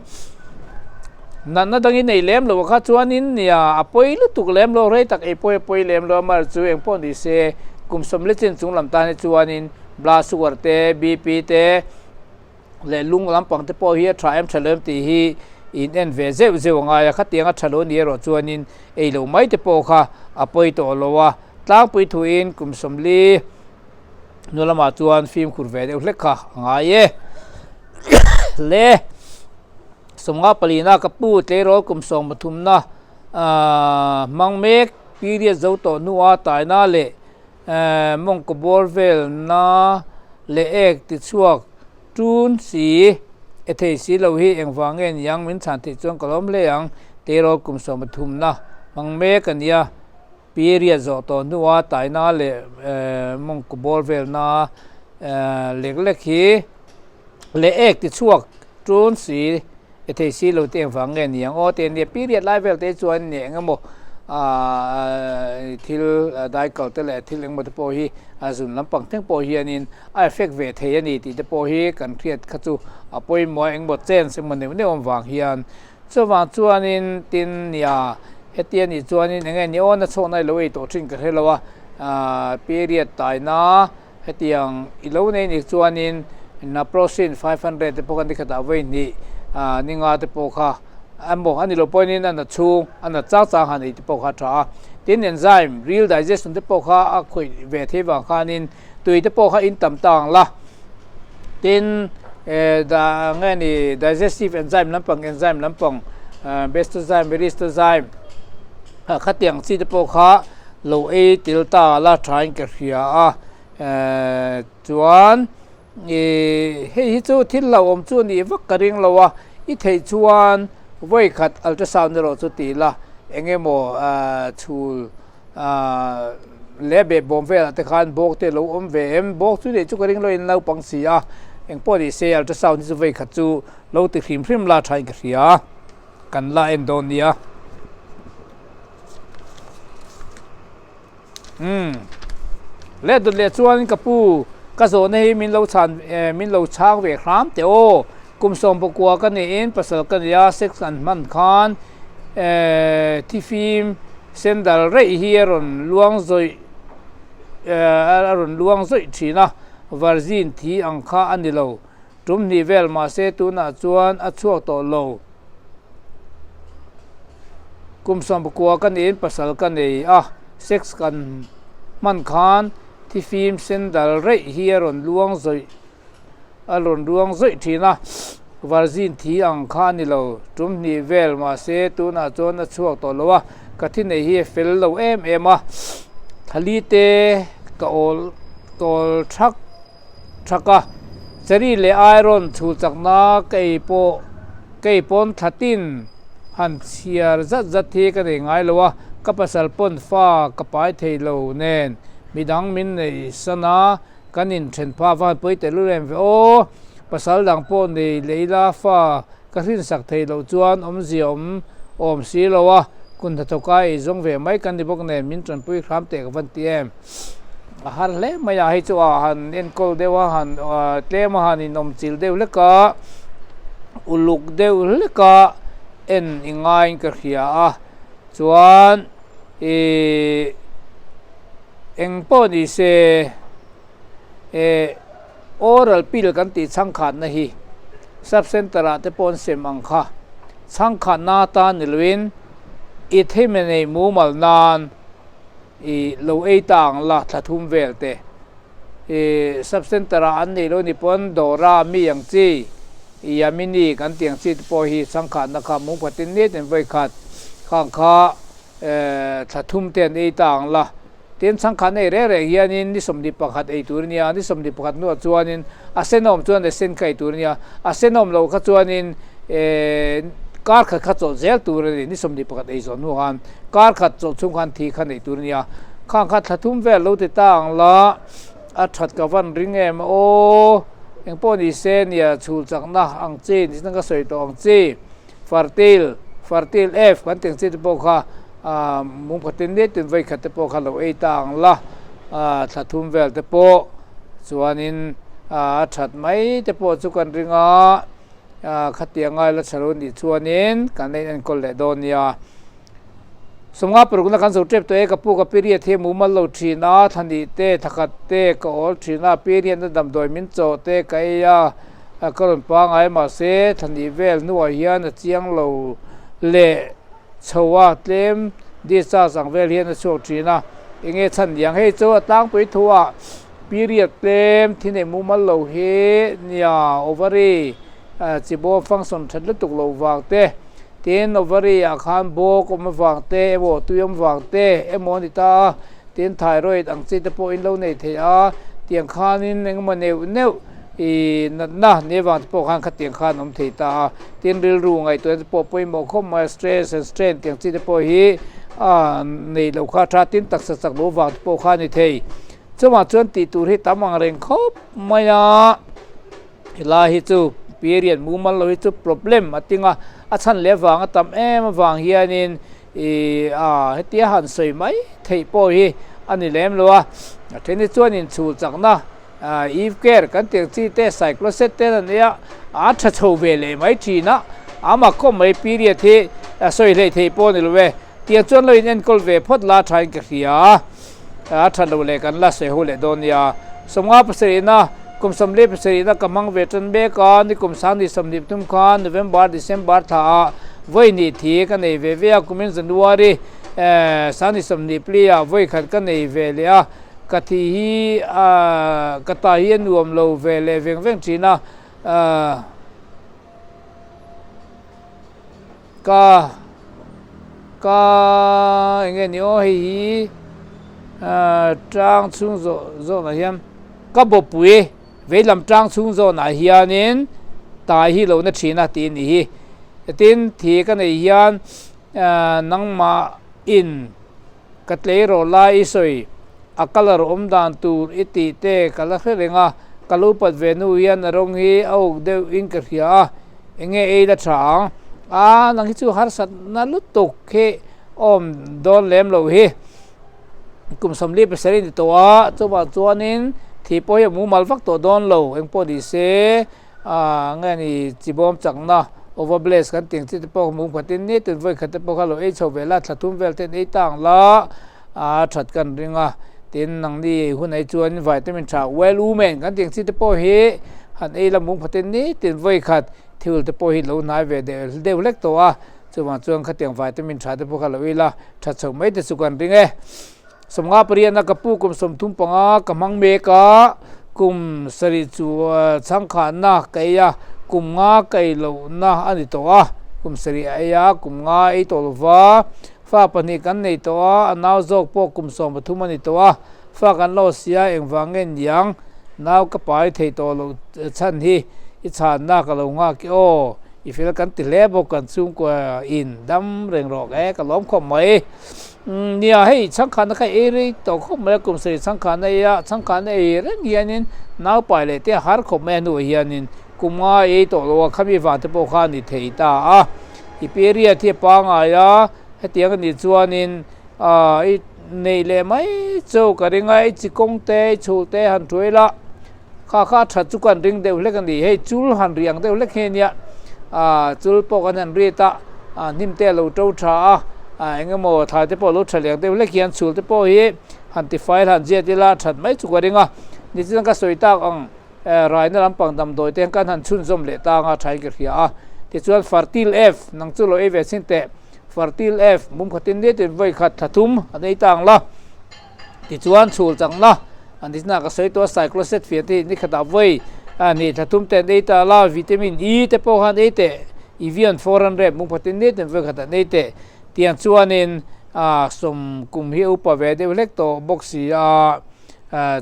Natna dangin nei lem lo kha chuanin nia a pawi lutuk lem lo, rei tak ei pawi a pawi lem lo a, mar chu eng pawh ni se kum 40 chin chung lam tan hi chuanin blood sugar te, BP te leh lung lampang te pawh hi a tha em tha lo em tih hi in en ve zeuh zeuh a ngai a, khatiang a tha lo ni erawh chuanin ei loh mai te pawh kha a pawi tawh lo a, tlangpui thuin kum 40 hnu lamah chuan fimkhur ve deuh hlek kha a ngai e le. 54na ka pu tleirawl kum 13na hmang mek period zo tawh hnua taina leh mawngkaw bawr velna leh ek tichhuak tun si e thei si lo hi engvang nge niang min chhan theih chuan ka lawm hle ang tleirawl kum 13na hmang mek a nia. Period zawh tawh hnua taina leh mawngkaw bawr velna lek lek hi leh ek ti chhuak tun si e thei si lo te engvang nge ni ang aw te nia period lai vel te chuan eng emaw thil daikal te leh thil engemaw te pawh hi a zun lampang thleng pawh hianin a effect ve thei a ni tih te pawh hi kan hriat kha chu a pawimawh a engemaw chance engemaw neuh neuh avang hian chuvang chuanin tin nia heti a nih chuanin eng nge ni aw na chhawkna i lo ei tawh thin ka hre lo a period taina Hetiang i lo nei nih chuanin Naproxen 500 te pawh kha nikhatah vawi hnih ni nga te pawh kha emaw a ni loh pawhin a na chhung a nat chang chang han ei te pawh kha a tha a. Tin enzyme ril digestion te pawh kha a khawih ve thei vang khanin tui te pawh kha in tam ta ang la. Tin nge ni digestive enzyme lampang enzyme lampang bestozyme meristozyme khatiang chi te pawh kha Lo ei tel ta la thain ka hria a, chuan ih hei hi chu thil hlauhawm chu a nih vak ka ring lo a, i theih chuan vawi khat ultrasound erawh chu ti ila eng emaw chhul leh behbawm velah te khan bawk te lo awm ve em, bawk chu neih chu ka ring lo in naupang si a, engpawh ni se ultrasound hi chu vawi khat chu lo ti hrim hrim la thain ka hria a. Kan la en dawn nia. Umm. Leh dawt leh chuan ka pu ka zawhna hi min lo chhan min lo chhang ve hram teh aw. Kum 19 ka niin pasal ka nei a, sex an hman khan thifim sendal reih hi a rawn luang zawih a rawn luang zawih thin a, virgin thi ang kha a ni lo. Tum hnih vel mahse tunah chuan a chhuak tawh lo. Kum 19 ka niin pasal ka nei a, sex kan hman khan thifim sen dal reih hi a rawn luang zawih a rawn luang zawih thin a, virgin thi ang kha a ni lo. Tum hnih vel mahse tunah chuan a chhuak tawh lo a, ka thi nei hi a fel lo em em a, thali te ka awl ka awl thak. Thak a, Cherry leh Iron chhul chakna ka ei pawh ka ei pawn thlatin han chhiar zat zat hi ka nei ngai lo a, ka pasal pawn fa ka pai thei lo nen midang min nei san a, kan inthen pha va han pawi tehlul em ve aw, pasal dang pawh nei leh ila fa ka hrinsak thei loh chuan awmzia awm awm si lo a, kun hnathawka ei zawng ve mai kan ni bawk nen min tanpui hram teh ka van ti em. A har hle mai a, hei chu a han enkawl deuh a, han tlem a han inawm chilh deuh hlek a, uluk deuh hlek a en i ngaiin ka hria a, chuan ihh eng pawh ni se eh oral pill kan tih chhangkhatna hi sub center ah te pawh an sem ang kha, chhangkhatna atan ni loin i theihna nei mumal nan. I lo ei ta ang la thla thum vel te. I sub center ah an nei lo ni pawn Dora mi ang chi, i Yamini kan tih ang chi te pawh hi changkhatna kha mung phatin ni tin vawi khat khang kha thla thum te an ei ta ang la. Tin changkhatna ei reng reng hianin ni 21 ei tur a nia, ni 21 hnuah chuanin a senawm chuan a sen kha ei tur a nia, a senawm lo kha chuanin kar khat kha chawlh zel tur a ni, ni 21 ei zawh hnu khan. Kar khat chawlh chhung khan thi kha neih tur a nia, khang kha thla thum vel lo ti ta ang la, a that ka van ring em aw, eng pawh ni se nia chhul chakna ang chi ni ka sawi tawh ang chi, fertile, fertile F kan tih ang chi te pawh kha mung khatin ni tin vawi khat te pawh kha lo ei ta ang la, thla thum vel te pawh chuanin a that mai te pawh chu kan ring a. Khatiang ngai la chhalo nih chuanin kan la inenkawl leh dawn nia. 50 parukna kan zo tep tawh e, ka pu ka period hi mumal lo thin a, thla nih te, thla khat te ka awl thin a, period na damdawi min chawh te ka ei a, ka rawn pangai mahse thla nih vel hnuah hian a chiang lo leh chho a, tlem discharge ang vel hian a chhuak thin a, enge chhan niang hei chu a tlangpui thu ah Period tlem thi nei mumal lo hi nia ovary chi bawm function that lutuk loh vang te, tin ovary ah khan bawk awm avang te emaw tui awm vang te emaw a ni ta a, tin thyroid ang chi te pawh in lo nei thei a, tiang khanin engemaw neuh neuh ih natna nei avang te pawh khan khatiang khan awm thei ta a, tin rilru ngaihtuahna te pawh pawimawh khawp mai a, stress and strain tiang chi te pawh hi a neih loh kha a tha tin taksa chak loh vang te pawh kha a ni thei. Chuvang chuan tih tur hi tam ang reng khawp mai a, helai hi chu period mumal lo hi chu problem a ting a, a chhan leh avang a tam em avang hianin ih a hetia han sawi mai theih pawh hi a ni lem lo a, a then hi chuan inchhul chakna Eve care kan tih ang chi te cycloset te an nia a tha chho ve leh mai thin a, a mak khawp mai period hi a sawi hleih theih pawh a ni lo e, tiang chuan lo in enkawl ve phawt la tha in ka hria a, a tha lo leh kan la sawi ho leh dawn nia. Sawmnga pasarihna, kum sawmli pasarihna ka hmang ve tan mek a, ni kum sangni sawmhnih pathum khan November, December thla ah vawi hnih thi ka nei ve ve a, kumin January sangni sawmhnih pali ah vawi khat ka nei ve leh a, Ka thi hi ka ta hi a nuam lo ve leh veng veng thin a, ka ka eng nge ni aw hei hi tang chhung zawh zawnah hian ka bawpui veilam tang chhung zawnah hianin tai hi lo na thin a tih a nih hi. Tin, thi ka neih hian nangmah in. Ka tleiraw lai i sawi, a colour awm dan tur i tih te ka la hre reng a, ka lo pat ve hnu hian a rawng hi a uk deuh in ka hria a, enge ei la tha ang? A, nang hi chu harsatna lutuk hi awm dawn lem lo hi. Kum sawmli pasarih ni tawh a, chuvang chuanin thih pawh hi a mumal vak tawh dawn lo, engpawh ni se. Aaa nge ni chibawm chakna overblaze kan tih ang chi te pawh mum khatin ni tin vawi khat te pawh kha lo ei chho ve la thla thum vel ten ei ta ang la aa that kan ring a tin nangni hun ei chuan vitamin tha well woman kan tih ang chi te pawh hi han ei la mum khatin ni tin vawi khat thil te pawh hi lo hnai ve deuh deuh hlek tawh a chuvang chuan khatiang vitamin tha te pawh kha lo ei la tha chho mai te chu kan ring e. Sawmnga pariatna ka pu kum 35 ka hmang mek a, kum sarih chu chhangkhanna ka ei a, kum nga ka ei lohna a ni tawh a, kum sarih a ei a, kum nga ei tawh lova, fa pahnih kan nei tawh a, a nau zawk pawh kum 13 a ni tawh a, fa kan lo sia engvang nge niang, nau ka pai thei tawh loh chhan hi i chhanna ka lo nghak i aw, i fel kan ti hle bawk kan chhungkua in dam reng rawh e ka lawm khawp mai. Nia hei chhangkhanna kha ei rei tawh khawp mai a, kum sarih chhangkhanna ei a, chhangkhanna ei reng hianin naupai leh te a har khawp mai a hnuah hianin kum nga ei tawh lo a, khami vang te pawh kha a ni thei ta a. I period hi a pangngai a, hetiang a nih chuanin aah i neih leh mai chu ka ring a, i chi kawng te i chhul te han thuai la, kha kha a that chu kan ring deuh hlek a ni, hei chul han ri ang deuh hlek hi a nia, aah chul pawh kan han rit a, ah hnim te a lo to tha a, ah eng emaw thlai te pawh a lo tha leh ang deuh hlek hian chhul te pawh hi han ti fai han ziat ila a that mai chu ka ring a, nitin ka sawi tak ang eh raina lampang damdawi te kan han chhunzawm leh tang a thain ka hria a, tichuan fertil F nang chu lo ei ve chin teh, fertil F mum khatin nitin vawi khat thla thum an ei tang la. Tichuan chhul chakna an ti china ka sawi tawh a cycloset fian te hi ni khatah vawi a ni thla thum te an ei ta la vitamin E te pawh khan ei teh Evian 400 mung phatin ni ten vawi khat an ei teh tiang chuanin a sawm kum hi a upa ve deuh hlek tawh bawk si a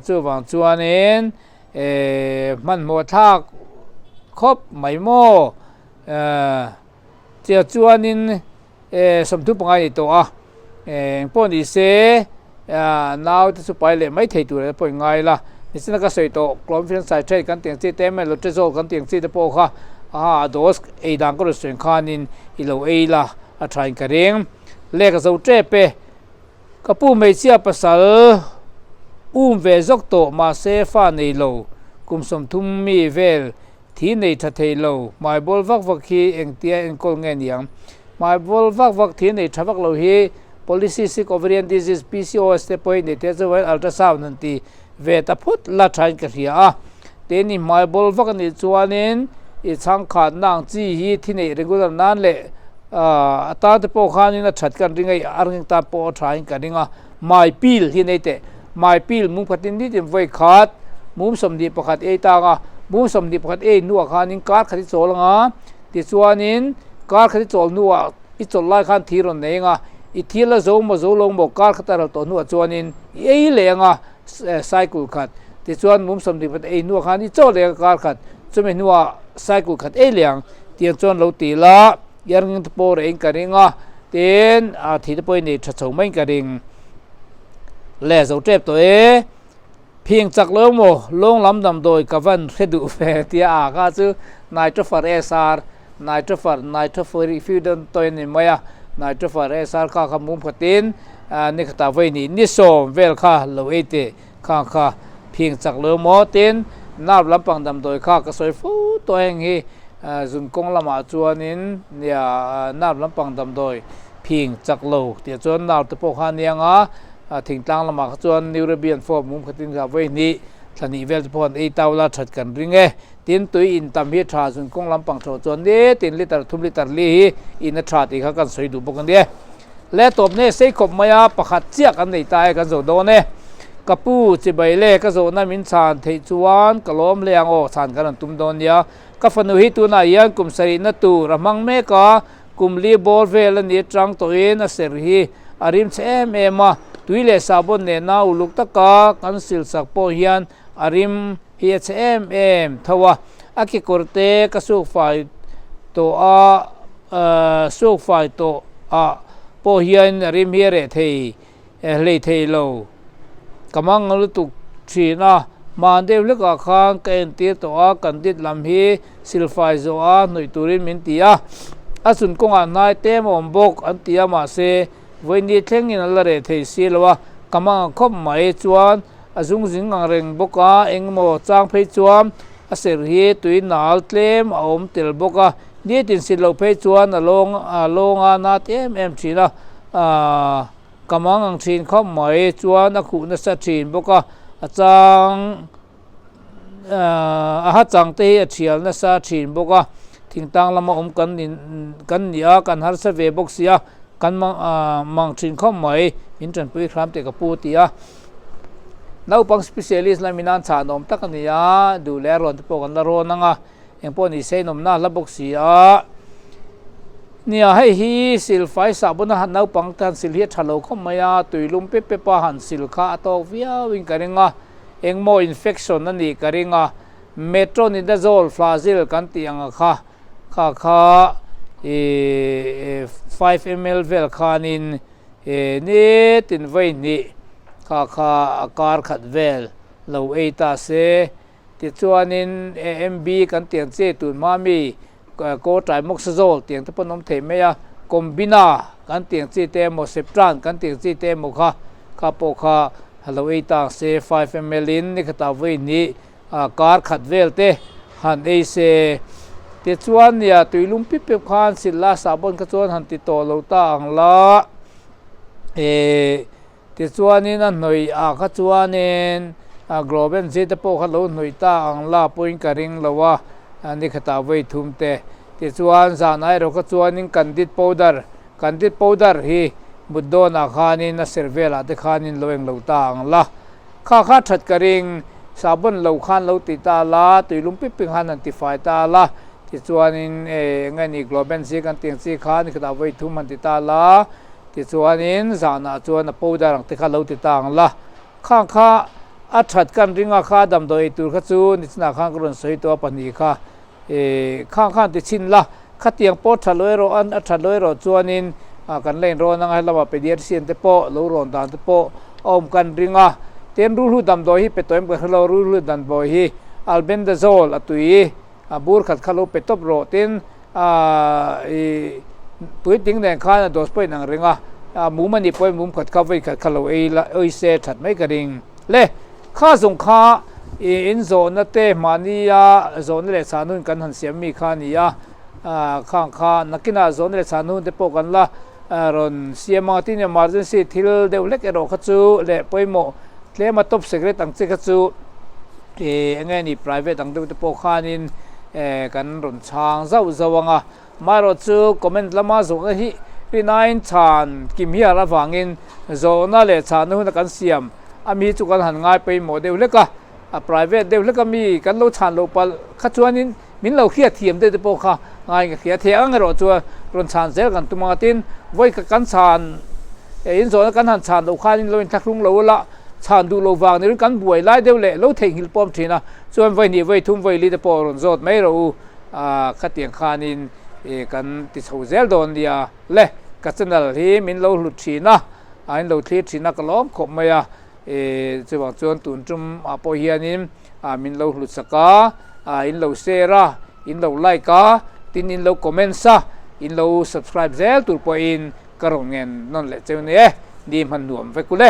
chuvang chuanin hmanhmawh thlak khawp mai maw Chiah chuanin 35 a ni tawh a, engpawh ni se naute chu pai leh mai thei tur emaw pawh i ngai la. Nichina ka sawi tawh clomiphene citrate kan tih ang chi te emaw kan tih ang chi te pawh kha a dose ei dan ka rawn sawi ang khanin i lo ei la a thain ka ring. Lehkha zo tep e, ka pu hmeichhia pasal um ve zawk tawh mahse fa nei lo kum 30 mi vel Thi nei tha thei lo, hmai bawl vak vak hi engtia enkawl nge niang? Hmai bawl vak vak thi nei tha vak lo hi Polycystic Ovarian Disease, PCOS, te pawh hi nei thei a, chuvangin ultrasound han ti ve ta phut la thain ka hria a. Tin, i hmai bawl vak a nih chuanin i chhangkhatna ang chi hi thi neih regular nan leh a tan te pawh khanin a that kan ring a, i arngeng tan pawh a thain ka ring a. Hmai pil hi nei teh. Hmai pil mum khatin nitin vawi khat mum 21 ei tang a, mum 21 ei hnuah khanin kar khat i chawl anga, tichuanin kar khat i chawl hnuah i chawlh lai khan thi rawn nei anga, i thil a zo maw zo lo maw kar khat a ral tawh hnuah chuanin i ei leh anga cycle khat, tichuan mum 21 ei hnuah khan i chaw leh anga kar khat, chumi hnuah cycle khat ei leh ang, tiang chuan lo ti la, i arngeng te pawh reh in ka ring a. Tin, a thi te pawhin nei tha chho maiin ka ring. Le zo tep tawh e. Phing chak lo maw, lawng lam damdawi ka van hre duh ve tia a kha chu Nitrofar SR, Nitrofar, Nitrofurantoin a ni mai a, Nitrofar SR kha kha mum khatin ni khatah vawi ni ni sawm vel kha lo ei teh kha kha phing chak lo maw tin nerve lampang damdawi kha ka sawi fo tawh heng hi zun kawng lamah chuanin nia nerve lampang damdawi phing chak lo tih chuan nerve te pawh kha a niang a. A thingtlang lamah kha chuan Neurobian form mum khatin kha vawi hnih thla hnih vel te pawh an ei tau la that kan ring e. Tin, tui in tam hi tha zun kawng lampang tho chuan nitin litre thum litre li hi in a tha tih kha kan sawi duh bawk a nia. Le tawp nge sei khawp mai a, pakhat chiah kan nei ta e kan zo dawn e. Ka pu, chibai le ka zawhna min chhan theih chuan ka lawm hle ang aw, chhan kan rawn tum dawn nia. Ka fanu hi tunah hian kum sarihna tur a hmang mek a, Kum li bawr vel a ni atang tawhin a ser hi a rim chhe em em a, tui leh sahbawn nena uluk taka kan sil sak pawh hian a rim hi a chhe em em tho a. A kekawr te ka suk fai tawh a, suk fai tawh ah pawh hian a rim hi a reh thei hlei thei lo. Ka mang lutuk thin a, hman deuh hlekah khan ka entir tawh a, kan dit lam hi silfai zawh a hnawih turin min ti a, a chun kawngah hnai tlem a awm bawk an ti a, mahse vawiini thlengin a la reh thei si lo a, ka mang ang khawp mai chuan a zung zing ang reng bawk a, engemaw chang phei chuan a ser hi tui nal tlem a awm tel bawk a, nitin sil loh phei chuan a lawng a lawng a nat em em thin a, aaa. Ka mang ang thin khawp mai chuan a khuh nasa thin bawk a, a chang a ha chang te hi a thial nasa thin bawk a, thingtang lama awm kan ni kan ni a, kan harsa ve bawk si a, kan mang mang thin khawp mai min tanpui hram teh ka pu ti a. Naupang specialist lamin an chhah nawm tak a ni a, duh leh a rawn te pawh kan la rawn ang a. Engpawh ni se inawmna a hla bawk si a. Nia hei hi silfai sahbuna han naupang te han sil hi a tha lo khawp mai a, tuilum pep pep a han sil kha a tawk viau in ka ring a, engmaw infection a nih ka ring a, metronidazole flagyl kan tih ang a kha kha kha ih 5ml vel khanin ih nitin vawi hnih kha kha a kar khat vel lo ei ta se. Tichuanin AMB kan tiang che tun hma mi Cotrimoxazole tiang te pawh an awm thei mai a, Combina kan tiang chi te emaw Septran kan tiang chi te emaw kha kha pawh kha lo ei ta ang se 5 ml in ni khatah vawi hnih kar khat vel te han ei se. Tichuan nia tuilum pip pep khan sil la sahbawn kha chuan han ti tawh lo ta ang la eh. Tichuanin a hnawih ah kha chuanin Globen zit te pawh kha lo hnawih ta ang la pawhin ka ring lo a, ni khatah vawi thum te. Tichuan zanah erawh kha chuanin Candid powder, Candid powder hi mut dawnah khanin a ser velah te khanin lo eng lo ta ang la. Kha kha that ka ring, sahbawn lo khan lo ti ta la, tuilum pip pip khan han tifai ta la. Tichuanin eng nge ni Globen zit kan tih ang chi kha ni khatah vawi thum han ti ta la. Tichuanin zanah chuan a powder ang te kha lo ti ta ang la, khang kha a that kan ring a kha damdawi ei tur kha chu nichinah khan ka rawn sawi tawh a pahnih kha ih khang khan ti chhin la, khatiang pawh tha lo erawh a tha lo erawh chuanin kan la inrawn anga helama pediatrician te pawh lo rawn dan te pawh a awm kan ring a, tin ruhlu damdawi hi pe tawh em ka hre lo, ruhlu damdawi hi albendazole a tui a bur khat kha lo pe tawp rawh tin ih puitling nen khan a dose pawh inang reng a, a mum a nih pawhin mum khat kha vawi khat kha lo ei la ei se that mai ka ring le. Kha zawng kha ih in zawhna te mahnia zawhna leh chhan hun kan han siam mi kha a ni a, khang kha nakinah zawhna leh chhan hun te pawh kan la rawn siam ang a, tin emergency thil deuh hlek erawh kha chu leh pawimawh tlema top secret ang chi kha chu ih eng nge ni private ang deuh te pawh khanin eh kan rawn chhang zauh zauh ang a, amaherawh chu comment lama zawhna hi rinaiin chhan kim hi har avangin zawhna leh chhanna huna kan siam a mi chu kan han ngai pawimawh deuh hlek a, a private deuh hlek a mi kan lo chhan loh palh kha chuanin min lo hriat thiam deuh te pawh kha ngai ka hria thei ang erawh chuan rawn chhan zel kan tum ang a, tin vawi kha kan chhan eh in zawhna kan han chhan loh khanin lo inthlahrung lo ula chhan duh lo vang nirin kan buai lai deuh leh lo theihnghilh pawm thin a, chuan vawi hnih vawi thum vawi li te pawh rawn zawt mai rawh u, ah khatiang khanin ih kan ti chho zel dawn nia le. Ka channel hi min lo hlut thin a, a in lo thlir thin a ka lawm khawp mai a, chuvang chuan tun tum ah pawh hianin min lo hlut sak a, in lo share a, in lo like a, tin in lo comments a, in lo subscribe zel tur pawhin ka rawn ngen nawn leh cheu ni e, ni hman nuam vek u le.